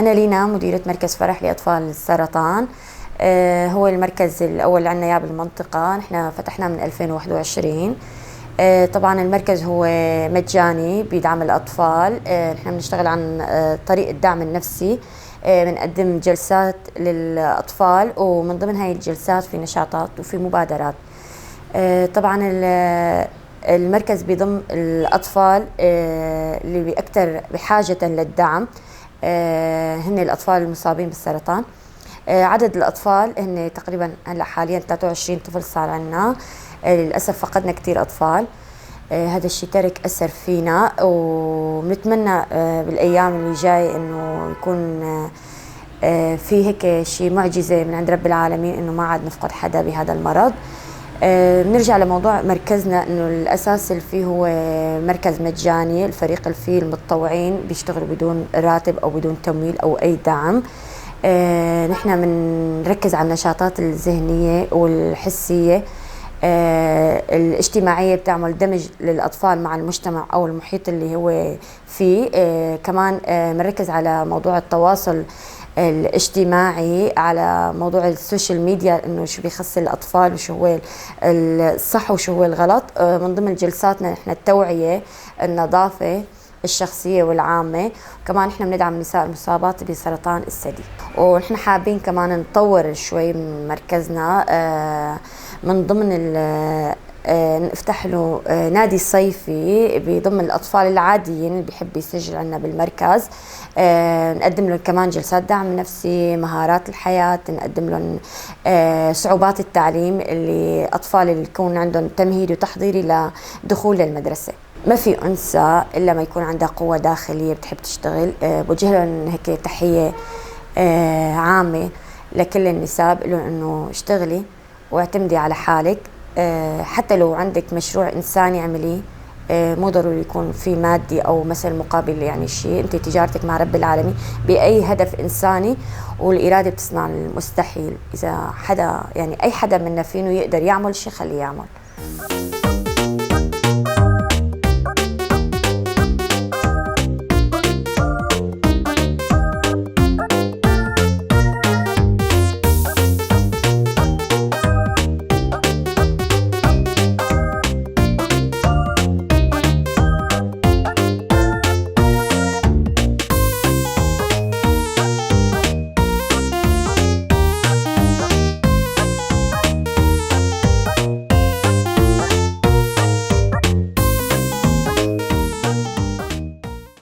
أنا لينا، مديرة مركز فرح لأطفال السرطان. هو المركز الأول اللي عندنا إياه بالمنطقة، نحن فتحناه من 2021. طبعا المركز هو مجاني، بيدعم الأطفال. نحن بنشتغل عن طريق الدعم النفسي، بنقدم جلسات للأطفال، ومن ضمن هاي الجلسات في نشاطات وفي مبادرات. طبعا المركز بيضم الأطفال اللي أكثر بحاجة للدعم، هن الأطفال المصابين بالسرطان. عدد الأطفال هن تقريبا هلا حاليا 23 طفل صار عندنا. للأسف فقدنا كثير أطفال، هذا الشيء ترك أثر فينا، وبنتمنى بالأيام اللي جاي إنه يكون في هيك شيء معجزة من عند رب العالمين إنه ما عاد نفقد حدا بهذا المرض. بنرجع لموضوع مركزنا، إنه الأساس اللي فيه هو مركز مجاني، الفريق اللي فيه المتطوعين بيشتغلوا بدون راتب أو بدون تمويل أو أي دعم. نحن بنركز على النشاطات الذهنية والحسية، الاجتماعية، بتعمل دمج للأطفال مع المجتمع أو المحيط اللي هو فيه. كمان بنركز على موضوع التواصل الاجتماعي، على موضوع ال social media، انه شو بيخص الاطفال وشو هو الصح وشو هو الغلط. من ضمن جلساتنا نحن التوعية، النظافة الشخصية والعامة. كمان نحن بندعم النساء المصابات بسرطان الثدي، ونحن حابين كمان نطور شوي من مركزنا. من ضمن نفتح له نادي صيفي بيضم الأطفال العاديين اللي بيحب يسجل عندنا بالمركز. نقدم لهم كمان جلسات دعم نفسي، مهارات الحياة، نقدم لهم صعوبات التعليم اللي أطفال اللي يكون عندهم تمهيدي وتحضيري لدخول المدرسة. ما في أنثى إلا ما يكون عندها قوة داخلية بتحب تشتغل. بوجه لهم هيك تحية عامة لكل النساء، بقول لهم إنه اشتغلي واعتمدي على حالك، حتى لو عندك مشروع إنساني اعمليه، مو ضروري يكون في مادي أو مثلا مقابل يعني شيء، أنت تجارتك مع رب العالمين بأي هدف إنساني، والإرادة بتصنع المستحيل. إذا حدا يعني أي حدا منا فينه يقدر يعمل شيء خليه يعمل.